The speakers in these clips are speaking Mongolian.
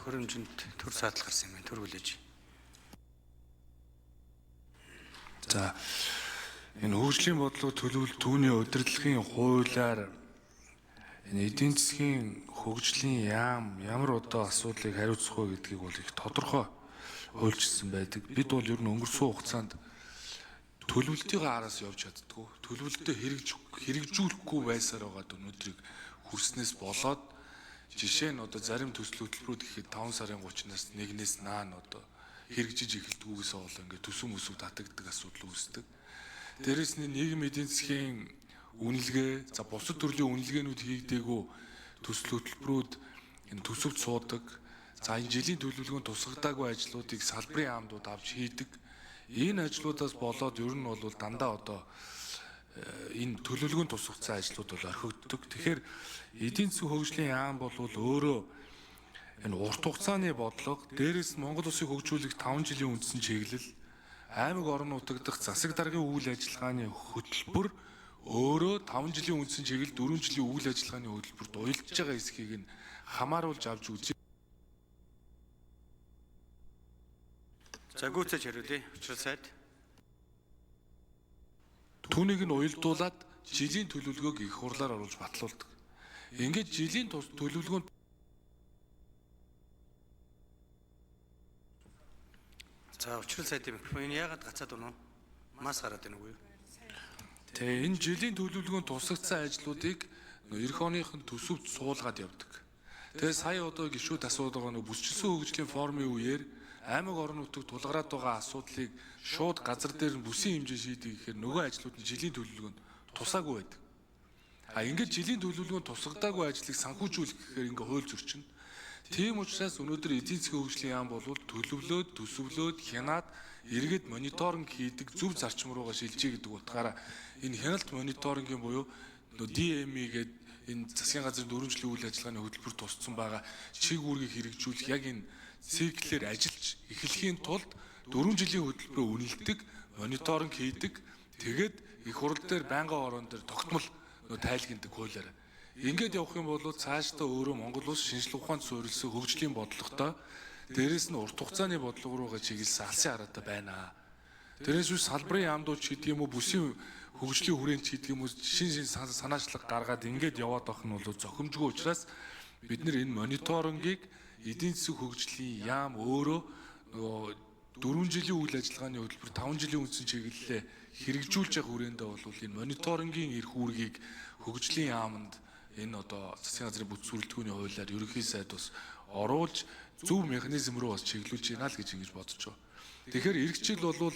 Төхөөрөмжөнд төр саатал гарсан юм байна. Төр хүлээж. За энэ хөгжлийн бодлого төлөвлөлт түүний удирдлагын хуулиар энэ эдийн засгийн хөгжлийн яам ямар одоо асуудлыг хариуцах вэ гэдгийг бол их тодорхой хуульчилсан байдаг. Бид бол ер нь өнгөрсөн хугацаанд төлөвлөлтийн араас явж чаддгүй. Төлөвлөлтөө хэрэгжүүлэхгүй байсаар байгаад өнөөдрийг хүрснээс болоод жишээ нь одоо зарим төсөл хөтөлбөрүүд гэхэд 5 сарын 30-наас 1-ээс наан одоо хэрэгжиж эхэлдэггүйгээс болоо ингээд төсөв мөсөв татагддаг асуудал үүсдэг. Дээрээс нь нийгэм эдийн засгийн үнэлгээ, за бусад төрлийн үнэлгээнүүд хийгдээгүй төсөл хөтөлбөрүүд энэ төсөвт суудаг. За энэ жилийн төлөвлөгөөнд тусгадаагүй ажлуудыг салбарын яамдууд авч хийдэг. Энэ ажлуудаас болоод ер нь бол дандаа одоо энэ төлөвлөгөөнд тусгацсан ажлууд бол орхигддог. Тэгэхээр эдийн засгийн хөгжлийн яам бол өөрөө энэ урт хугацааны бодлого, дээрээс нь Монгол улсыг хөгжүүлэх 5 жилийн үндсэн чиглэл, аймаг орон нутаг дахь засаг даргын үйл ажиллагааны хөтөлбөр өөрөө 5 жилийн үндсэн чиглэл, 4 жилийн үйл ажиллагааны хөтөлбөрт уялдж байгаа хэсгийг нь хамааруулж авч үзье. За гүйцээж хариулъя. Учрал сайд. Түүнийг нь уялдуулаад жилийн төлөвлөгөөг их хурлаар оруулж батлуулдаг. Ингээд жилийн төлөвлөгөөнд За учрал сайдын микрофон энэ яагаад гацаад байна уу? Мас гараад байна уу? Тэ энэ жилийн төлөвлөгөөнд тусагдсан ажлуудыг эх оных нь төсөвт суулгаад явдаг. Тэгээ сая одоо гишүүд асуудаг байгаа нэг бүсчилсэн хөгжлийн форумын үеэр аймаг орон нутагт тулгараад байгаа асуудлыг шууд газар дээр нь бүсийн хэмжээ шийдэх гэхээр нөгөө ажлууд нь жилийн төлөвлөгөөнд тусаагүй байдаг. А ингээд жилийн төлөвлөгөөнд тусгадаагүй ажлыг санхүүжүүлэх гэхээр ингээ хууль зөрчинө. Тийм учраас өнөөдөр эдийн засгийн хөгжлийн яам бол төлөвлөөд, төсөвлөөд, хянаад эргээд мониторинг хийдэг зөв зарчим руугаа шилжиж гэдэг утгаараа энэ хяналт мониторингийн буюу DME гэдэг энэ засгийн газрын 4 жилийн үйл ажиллагааны хөтөлбөр тусцсан байгаа чиг үүргийг хэрэгжүүлэх яг энэ циклээр ажиллаж эхлэхийн тулд 4 жилийн хөтөлбөрөө үнэлдэг, мониторинг хийдэг, тэгээд их хурал дээр байнгын орон дээр тогтмол тайлгнадаг хуулиар. Ингээд явах юм бол цаашдаа өөрөө Монгол улс шинжлэх ухаанд суурилсан хөгжлийн бодлоготой, дээрээс нь урт хугацааны бодлого руугаа чиглэсэн алсын хараатай байна. Дээрээс нь салбарын яамдууд ч гэдэг юм уу, бүсийн хөгжлийн хүрээнд ч гэдэг юм уу, шин шин санаачлаг гаргаад ингээд яваад байх нь бол зохимжгүй учраас бид нэр энэ мониторингийг эдийн засгийн хөгжлийн яам өөрөө нөгөө 4 жилийн үйл ажиллагааны хөтөлбөр 5 жилийн үндсэн чиглэлээ хэрэгжүүлж явах хүрээндээ бол энэ мониторингийн эрх үүргийг хөгжлийн яамд энэ одоо засгийн газрын бүтэц бүрэлдэхүүний хуулиар ерөнхий сайд бас оруулж зөв механизм рүү бас чиглүүлж байна л гэж ингэж бодож байгаа. Тэгэхээр эрх чиг бол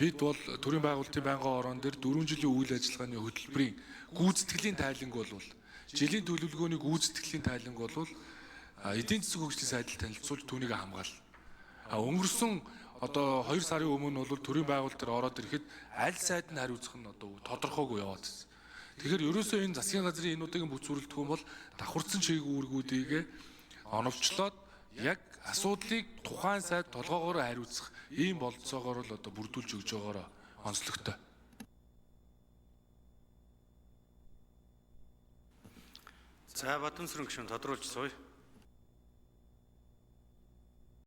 бид бол төрийн байгуулалтын байнгын орон дээр 4 жилийн үйл ажиллагааны хөтөлбөрийн гүйцэтгэлийн тайланг бол жилийн төлөвлөгөөний гүйцэтгэлийн тайланг бол эдийн засгийн хөгжлийн сайдад танилцуулж түүнийг хамгаална. Өнгөрсөн одоо 2 сарын өмнө бол төрийн байгуулалт дээр ороод ирэхэд аль сайд нь хариуцах нь одоо тодорхойгүй яваад байсан. Тэгэхээр ерөөсөө энэ засгийн газрын энэ удаагийн бүтэц бүрэлдэхүүн бол давхарцсан чиг үүргүүдийг оновчлоод яг асуудлыг тухайн сайд толгоогоор хариуцах ийм бололцоогоор л одоо бүрдүүлж өгж байгаараа онцлогтой. За Бадамсрын гишүүн тодруулж сууя.